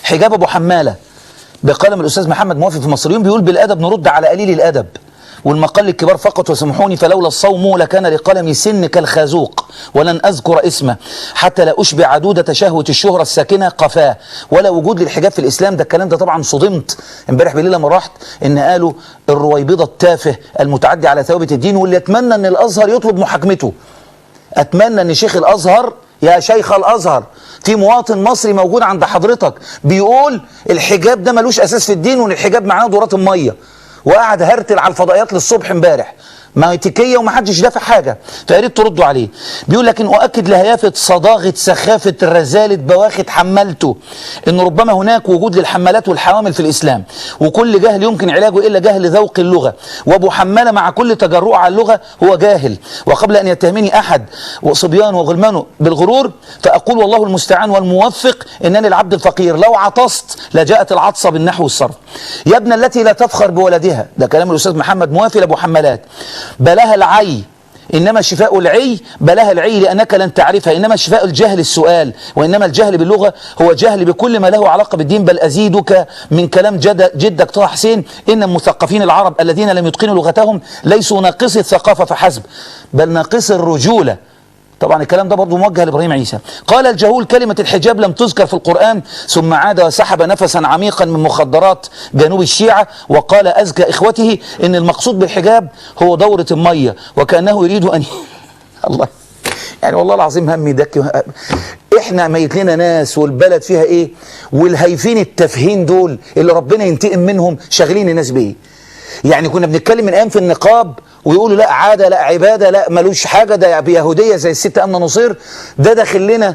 حجاب ابو حماله بقلم الاستاذ محمد موافي في المصريون بيقول بالادب نرد على قليل الادب والمقال للكبار فقط وسامحوني، فلولا الصوم لكان لقلمي سن كالخازوق ولن اذكر اسمه حتى لا اشبع دودة شهوة الشهرة الساكنة قفاه، ولا وجود للحجاب في الاسلام. ده الكلام ده طبعا صدمت امبارح بالليل لما رحت ان قالوا الرويبضة التافه المتعدي على ثوابت الدين، واللي اتمنى ان الازهر يطلب محاكمته. اتمنى ان شيخ الازهر، يا شيخ الازهر، في مواطن مصري موجود عند حضرتك بيقول الحجاب ده ملوش اساس في الدين، وان الحجاب معناه دورات المية، وقعد هرتل على الفضائيات للصبح امبارح، ما هي تكيه ومحدش دافع حاجة، فيا ريت تردوا عليه. بيقول لكن اؤكد لهيافه صداغه سخافة رزاله بواخه حملته ان ربما هناك وجود للحمالات والحوامل في الاسلام، وكل جهل يمكن علاجه الا جهل ذوق اللغة، وابو حماله مع كل تجرؤه على اللغة هو جاهل، وقبل ان يتهمني احد وصبيان وغلمانه بالغرور فاقول والله المستعان والموفق انني العبد الفقير، لو عطست لجاءت العطسه بالنحو والصرف. يا ابن التي لا تفخر بولدها، ده كلام الاستاذ محمد موافي لابو حمالات. بلاها العي، إنما شفاء العي بلاها العي لأنك لن تعرفها، إنما شفاء الجهل السؤال، وإنما الجهل باللغة هو جهل بكل ما له علاقة بالدين. بل أزيدك من كلام جدك طه حسين، إن المثقفين العرب الذين لم يتقنوا لغتهم ليسوا ناقصي الثقافة فحسب، بل ناقصي الرجولة. طبعا الكلام ده برضه موجه لابراهيم عيسى. قال الجهول كلمة الحجاب لم تذكر في القرآن، ثم عاد وسحب نفسا عميقا من مخدرات جنوب الشيعة وقال أزكى إخوته إن المقصود بالحجاب هو دورة المية، وكأنه يريد أن الله، يعني والله العظيم همي دك. احنا ميت لنا ناس والبلد فيها ايه، والهايفين التافهين دول اللي ربنا ينتقم منهم شاغلين الناس بايه. يعني كنا بنتكلم من ايام في النقاب ويقولوا لا عادة لا عباده لا ملوش حاجة، ده بيهوديه زي الست امنه نصير، ده داخل لنا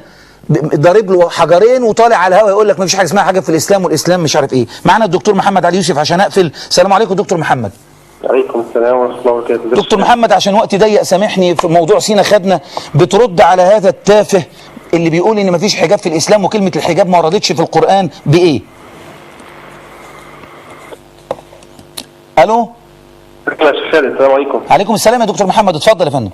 ضارب له حجرين وطالع على الهوا يقول لك ما فيش حاجة اسمها حاجة في الاسلام والاسلام مش عارف ايه. معانا الدكتور محمد علي يوسف عشان اقفل. السلام عليكم دكتور محمد. عليكم السلام ورحمة الله وبركاته. دكتور محمد عشان وقتي ضيق سامحني، في موضوع سينا خدنا، بترد على هذا التافه اللي بيقول ان ما فيش حجاب في الاسلام وكلمه الحجاب ما وردتش في القران بايه؟ الو. السلام عليكم. عليكم السلام يا دكتور محمد، اتفضل يا فندم.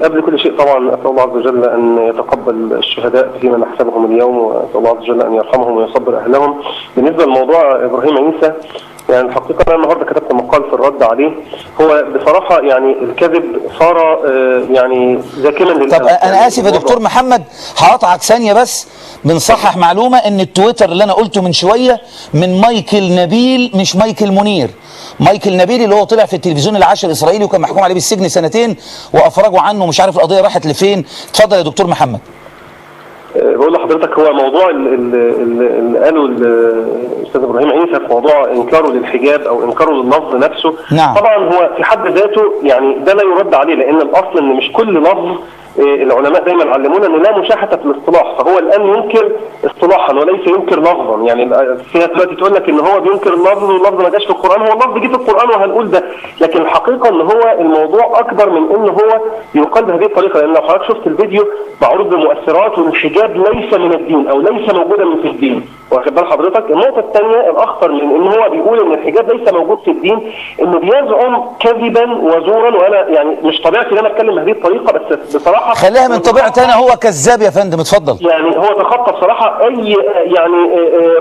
قبل كل شيء طبعا اسال الله عز وجل ان يتقبل الشهداء فيما نحسبهم اليوم، واسال الله عز وجل ان يرحمهم ويصبر اهلهم. بالنسبة لموضوع ابراهيم عيسى، يعني الحقيقة انا النهارده كتبت مقال في الرد عليه. هو بصراحة يعني الكذب صار يعني ذاكما للأسف. طب انا اسف يا دكتور محمد هقطعك ثانية بس، بنصحح معلومة ان التويتر اللي انا قلته من شوية من مايكل نبيل مش مايكل منير. مايكل نبيل اللي هو طلع في التلفزيون العاشر الاسرائيلي وكان محكوم عليه بالسجن سنتين وافرجوا عنه، مش عارف القضية راحت لفين. اتفضل يا دكتور محمد. بقول لحضرتك هو موضوع اللي قاله الاستاذ ابراهيم عيسى في موضوع انكاره للحجاب او انكاره لللفظ نفسه. نعم. طبعا هو في حد ذاته يعني ده لا يرد عليه، لان الاصل ان مش كل لفظ، العلماء دايما علمونا ان لا مشاحة في الاصطلاح، فهو الان ينكر اصطلاحا وليس ينكر لفظا. يعني في ناس دلوقتي تقول لك ان هو بينكر اللفظ واللفظ ما جاش في القران، هو اللفظ جه في القران وهنقول ده، لكن الحقيقة ان هو الموضوع اكبر من ان هو يقال بهذه الطريقة. لان لو حضرتك شفت الفيديو معروض بمؤثرات والحجاب ليس من الدين او ليس موجودا في الدين، واخد بال حضرتك؟ النقطة الثانية الاخطر من ان هو بيقول ان الحجاب ليس موجود في الدين، انه بيزعم كذبا وزورا، وانا يعني مش طبيعتي ان انا اتكلم بهذه الطريقة، بس بصراحة خليها من طبيعتي انا، هو كذاب يا فندم. اتفضل. يعني هو تخطى بصراحة اي يعني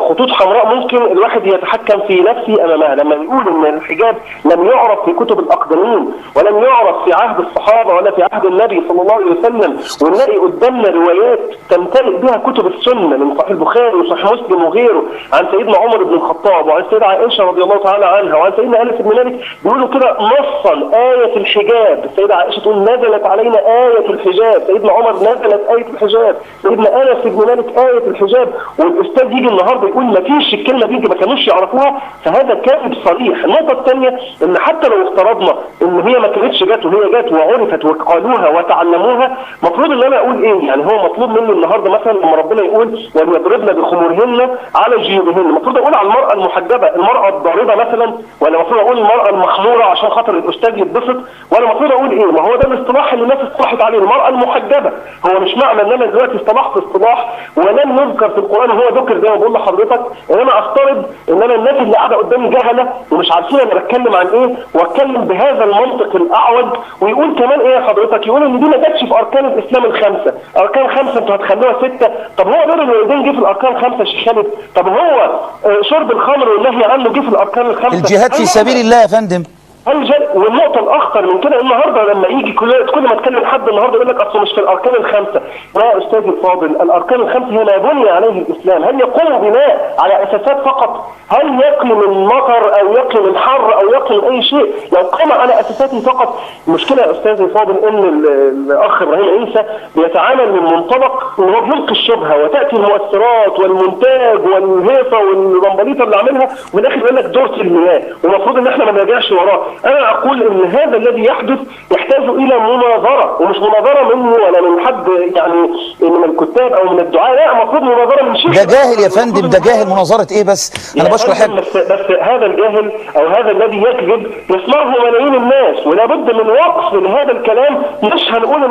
خطوط حمراء ممكن الواحد يتحكم في نفسه امامها. لما بيقول ان الحجاب لم يعرف في كتب الاقدمين ولم يعرف في عهد الصحابة ولا في عهد النبي صلى الله عليه وسلم، ونلاقي قدامنا روايات تمتلئ بها كتب السنة من صحيح البخاري وصحيح مسلم وغيره عن سيدنا عمر بن الخطاب وعن سيدنا عائشة رضي الله تعالى عنها وعن سيدنا انس بن مالك، بيقولوا كده نصا ايه الحجاب. السيدة عائشة تقول نزلت علينا ايه الحجاب، سيدنا عمر نزلت آية الحجاب، سيدنا أنس بن مالك آية الحجاب، والأستاذ يجي النهارده يقول ما فيش الكلمة دي، ما كانوش يعرفوها، فهذا كذب صريح. النقطة الثانية إن حتى لو افترضنا إن هي ما كانتش جت وهي جت وعرفت وقالوها وتعلموها، المفروض إن أنا أقول إيه؟ يعني هو مطلوب مني النهارده مثلا لما ربنا يقول وليضربن بخمورهن على جيوبهن، المفروض أقول على المرأة المحجبة المرأة الضاربة مثلا، ولا المفروض أقول المرأة المخمورة عشان خاطر الأستاذ يتبسط، ولا المفروض أقول إيه؟ ما هو ده الاصطلاح اللي الناس اصطلحت عليه، المرأة المحجبة. هو مش معنى ان انا دلوقتي اصطلحت اصطلاح ولم يذكر في القران وهو ذكر زي ما بقول لحضرتك، ان انا افترض ان انا الناس اللي قاعدة قدامي جهله ومش عارفين انا بتكلم عن ايه، واتكلم بهذا المنطق الاعوج. ويقول كمان ايه يا حضرتك؟ يقول ان دي ما جاتش في اركان الاسلام الخمسة، اركان خمسة انتوا هتخلوها ستة. طب هو بر الوالدين جه في الاركان خمسة يا شيخ خالد؟ خالد؟ طب هو شرب الخمر والنهي عنه جه في الاركان الخمسة. الجهاد في سبيل الله يا فندم. والنقطة الأخطر من كده النهارده لما يجي كل ما تكلم حد النهارده يقول لك أصله مش في الأركان الخمسة. لا يا أستاذي الفاضل، الأركان الخمسة هي ما بني عليه الإسلام. هل يقوم بناء على أساسات فقط؟ هل يقي من مطر أو يقي من حر أو يقي من أي شيء؟ لو قام على أساساته فقط. المشكلة يا أستاذي الفاضل إن الأخ إبراهيم عيسى بيتعامل من منطلق إن هو بيلقي الشبهة وتأتي المؤثرات والمونتاج والهيصة والبمبليطة اللي عاملها، وفي الآخر يقول لك دورة المياه، والمفروض إن إحنا ما نراجعش وراه. أنا أقول إن هذا الذي يحدث يحتاج إلى مناظرة، ومش مناظرة منه ولا من حد يعني من الكتاب أو من الدعاة، لا، المفروض مناظرة من شيخ. ده جاهل يا فندم، ده جاهل. مناظرة إيه بس؟ أنا بشكر حضرتك. بس هذا الجاهل أو هذا الذي يكذب يسمعه ملايين الناس، ولا بد من وقف لهذا الكلام. مش هنقول إن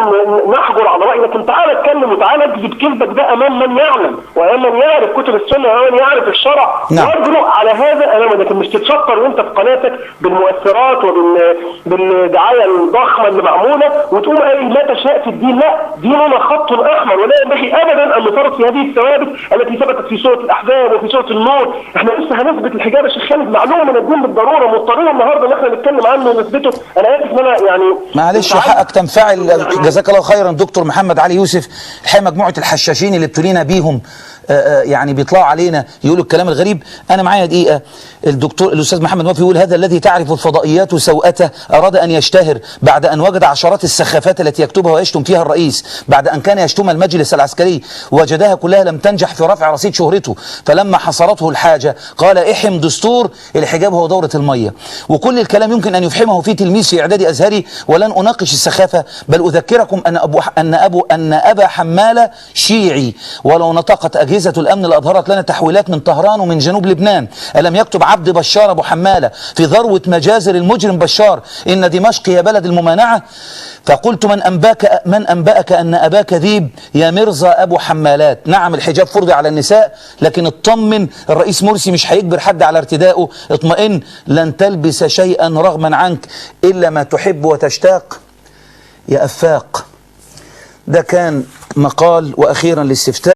نحجر على رأي، لكن تعالى اتكلم وتعالى اكذب كذبك ده أمام من يعلم وأمام من يعرف كتب السنة وأمام من يعرف الشرع. نعم. وارجو على هذا أمامه، لكن مش تتشطر وأنت في قناتك بالمؤثرات وبالدعاية الضخمة اللي معمولة وتقوم قايل ما تشاء في الدين. لا، ديننا خط أحمر، ولا ينبغي أبدا أن نفرط في هذه الثوابت التي ثبتت في سورة الأحزاب وفي سورة النور. احنا لسه هنثبت الحجاب يا شيخ خالد، معلومة من الدين بالضرورة، مضطرين النهارده ان احنا نتكلم عنه ونثبته. أنا آسف إن أنا يعني معلش، حقك تنفعل. جزاك الله خيرا دكتور محمد علي يوسف. الحقيقة مجموعة الحشاشين اللي ابتلينا بيهم يعني بيطلعوا علينا يقولوا الكلام الغريب. أنا معايا دقيقة. الدكتور الأستاذ محمد موافي يقول هذا الذي تعرف الفضائيات سوءته أراد أن يشتهر بعد أن وجد عشرات السخافات التي يكتبها ويشتم فيها الرئيس، بعد أن كان يشتم المجلس العسكري وجدها كلها لم تنجح في رفع رصيد شهرته، فلما حصرته الحاجة قال احم دستور الحجاب هو دورة المية. وكل الكلام يمكن أن يفحمه في تلميذ في إعداد أزهري، ولن أناقش السخافة، بل أذكركم أن أبا حمالة شيعي، ولو نطقت أجهزة الأمن لأظهرت لنا تحويلات من طهران ومن جنوب لبنان. ألم يكتب عبد بشار أبو حمالة في ذروة مجازر المجرم بشار إن دمشق هي بلد الممانعة؟ فقلت من أنبأك أن أباك ذيب يا مرزا أبو حمالات. نعم الحجاب فرض على النساء، لكن اطمن، الرئيس مرسي مش هيجبر حد على ارتدائه. اطمئن، لن تلبس شيئا رغما عنك إلا ما تحب وتشتاق يا أفاق. ده كان مقال. وأخيرا للاستفتاء.